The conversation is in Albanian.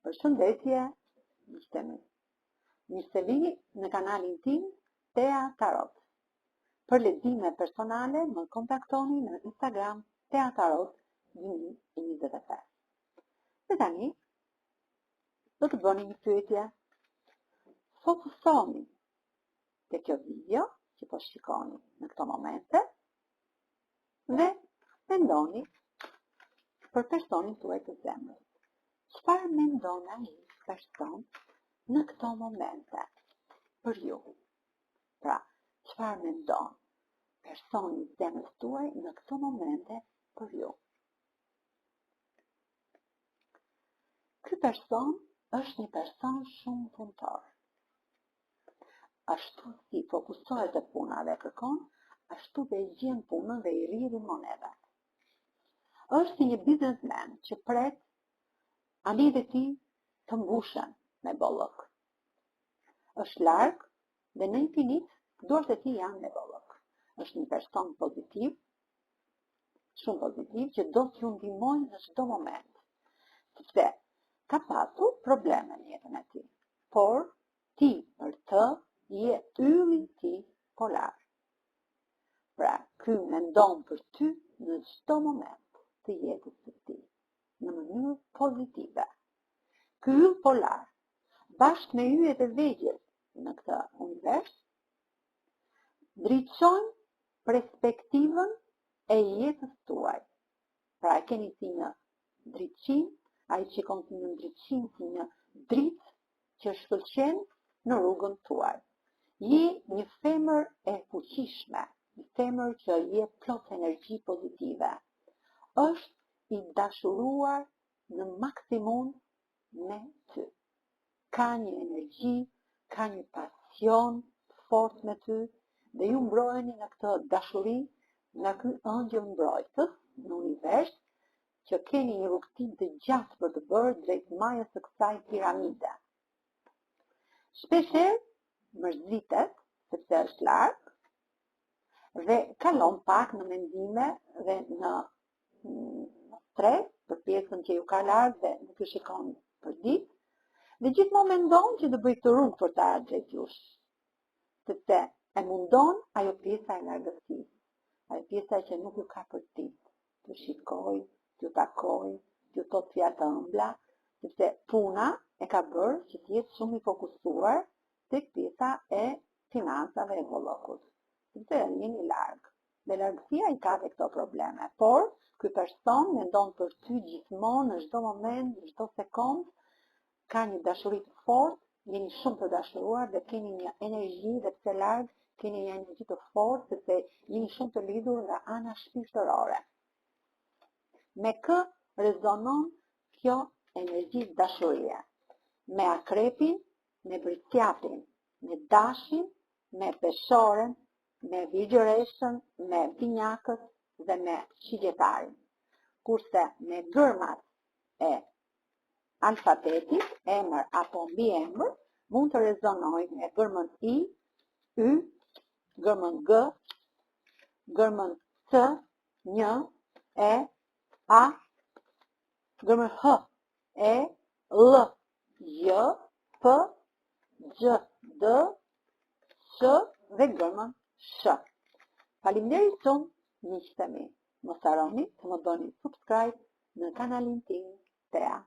Përshëndetje, miqtë e mi. Mirë se vini në kanalin tim Tea Tarot. Për lexime personale më kontaktoni në Instagram Tea Tarot 2025. Dhe tani do të bëni një pyetje. Fokusohuni te kjo video që po shikoni në këto momente dhe mendoni për personin tuaj të zemrës. Çfarë mendon ai person në këto momente për ju? Pra, çfarë mendon personi i zemrës tuaj në këto momente për ju? Ky person është një person shumë punëtor. Ashtu si fokusohet te puna dhe kërkon, ashtu dhe e gjen punën dhe i rrjedhin monedhat. Është si një biznesmen që pret anijet e tij të mbushen me bollëk. Është larg dhe në infinit duart e tij janë me bollëk. Është një person pozitiv, shumë pozitiv që do t'ju ndihmojë në çdo moment. Sepse ka pasur probleme në jetën e tij, por ti për të je ylli i tij polar. Pra, ky mendon për ty në çdo moment të jetës së tij, në mënyrë pozitive. Ky yll polar, bashkë me yjet e vegjël në këtë univers, ndriçojnë perspektivën e jetës tuaj. Pra e keni si një ndriçim, ai shikon si një ndriçim, si një dritë që shkëlqen në rrugën tuaj. Je një femër e fuqishme, një femër që je plot energji pozitive. Është i dashuruar në maksimum me ty. Ka një energji, ka një pasion të fortë me ty dhe ju mbroheni në këtë dashuri nga ky ëngjëll mbrojtës në univers që keni një rrugëtim të gjatë për të bërë drejt majës së kësaj piramide. Shpeshherë mërzitet sepse është larg dhe kalon pak në mendime dhe në stres për pjesën që ju ka larg dhe nuk ju shikon për ditë, dhe gjithmonë mendon që të bëjë këtë rrugë për të ardhur drejt jush. Sepse e mundon ajo pjesa e largësisë, ajo pjesa që nuk ju ka për ditë, t'ju shikojë, t'ju takojë, t'ju thotë fjalë të ëmbla, sepse puna e ka bërë që të jetë shumë i fokusuar tek pjesa e financave e bollëkut, sepse jeni larg. Dhe largësia i ka dhe këto probleme. Por, ky person mendon për ty gjithmonë, në çdo moment, në çdo sekond, ka një dashuri të fortë, jeni shumë të dashuruar dhe keni një energji dhe pse larg, keni një energji të fortë sepse jeni shumë të lidhur nga ana shpirtërore. Me kë rezonon kjo energji dashurie? Me akrepin, me bricjapin, me dashin, me peshoren, me virgjëreshën, me binjakët dhe me shigjetarin. Kurse me gërmat e alfabetit, emër apo mbiemër, mund të rezonojë me gërmën I, Y, gërmën G, gërmën C, N, E, A, gërmën H, E, L, J, P, Gj, D, Sh dhe gërmën Sh. Faleminderit shumë miqtë e mi. Mos harroni të më bëni subscribe në kanalin tim Tea.